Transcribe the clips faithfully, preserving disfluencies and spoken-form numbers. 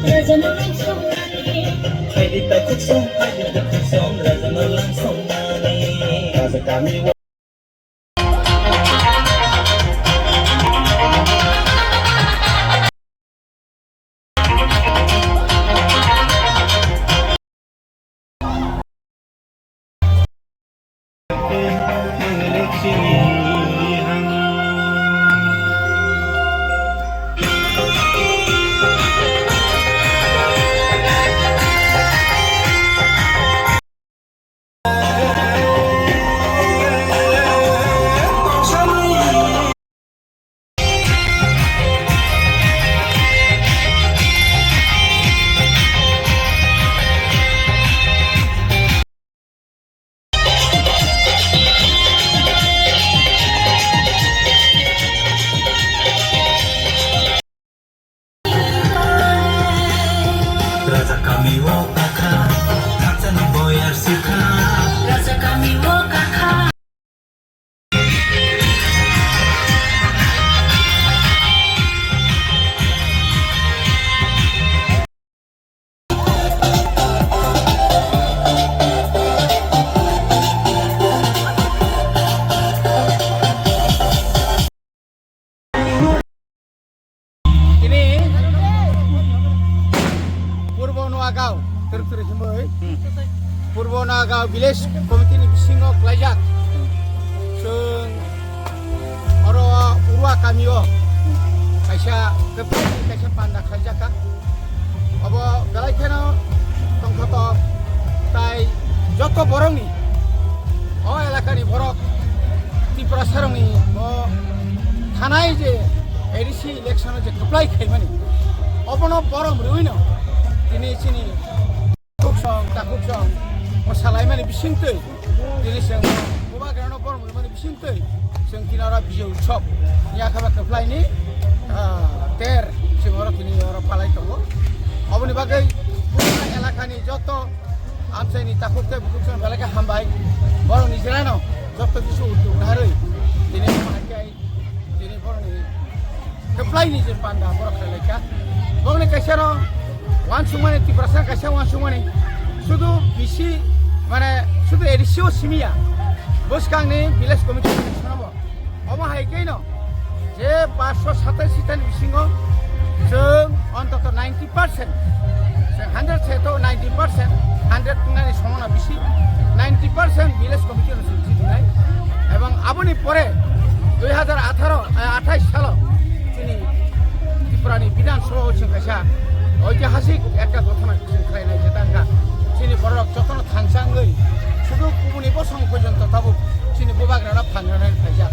Raja Malang Songmani. Phaidi takhuk song, phaidi takhuk song, Raja Malang Songmani. Raja kami. Raja kami o kakha, khakchangni boyar sikha. Raja kami o kakha. Tini Purbo Noagaon, twrwk twrwk himwi, Purbo Noagaon Village Committee ni bisingo klaijak. Chwng oro Urua kamio kaisa kwplai kaisa panda khaijakha. Obo belai kheno tongthotok tai joto borokni, o elakani borok, Tiprasarokni o thanai je A D C election o je kwplai khaimani, obono borom rwino tini chini takhuk song, takhuk song o salaimani bisingtwi tini chwng bubagrano borom rwmani bisingtwi chwng tini oro Bijay Utsav ni yakhaba kwplaini, ah, ter chwng oro tini oro palai tongo. Oboni bagwi Purbo elakani joto amchaini takhuk tei bukhuk song belai khe hambai. Borokni jerano joto kisu uddog naharwi tini omo hai khe tini borokni kwplaini je panda borok khlaikha. Borokni kaisano uansukmani, Tiprasa kaisa uansukmani, sudu bisi, mane, sudu A D C o simiya, bwskangni village committee kaisano bo. Omo hai kheno je paanch sho satais sitani bisingo chwng ontoto ninety percent, chwng hundred se to ninety percent, hundred wngnani somona bisi, ninety percent village committee no chwng jidinai. Ebong aboni pore dui hazar atharo, eh, athais salo chini Tripura ni Bidhan Sabha o chwng kaisa oitihasik ekta gothona chwng khlainai, jeta wngkha chini borok jotono thansa wngwi sudu kubuni bosong porjonto tabuk chini bubagrano phangrana phaijak.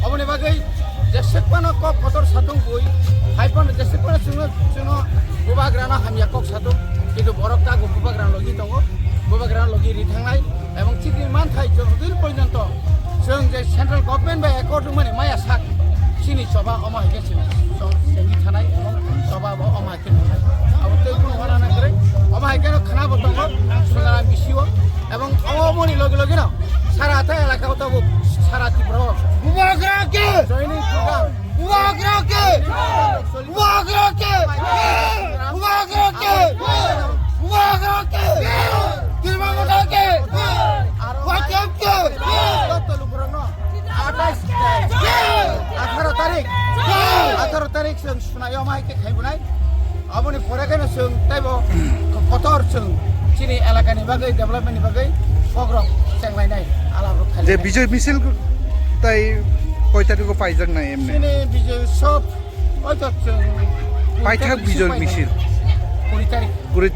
Oboni bagwi jeswk phano kok kotor satung bui, hai phano jeswk phano chwngno, chwngno bubagrano hamya kok satung, kintu borok tabuk bubagrano logi tongo, bubagrano logi ri thangnai. Ebong chini manthai jotodin porjonto chwng je central government bai accord wngmani maya sak, chini choba omo hai khe chini chwng sengwi thanai, ebong choba bo omo hai khe nwngnai. Abo tei kunu wana nang kwrwi, omo hai khe no khna bo tongo Sonaram B C O, ebong omo ni logi logi no sara hathai elaka o tabuk sara Tripura o Bubagra ke! Joining program. Bubagra ke! Bubagra ke! Bubagra ke! Bubagra ke! Tripura Motha ke! Y T F ke! Atharo tarik, atharo tarik chwng sunai o mai khe khaibunai. Aboni pore khe no chwng taibo kotor chwng chini elakani bagwi, development ni bagwi kokrok chenglainai, alaprok khainai. Je Bijoy misil tai koi tarikh o paijaknai emne? Chini Bijoy Utsav, oito chwng paithak Bijoy misil. Kuri tarik. Kuri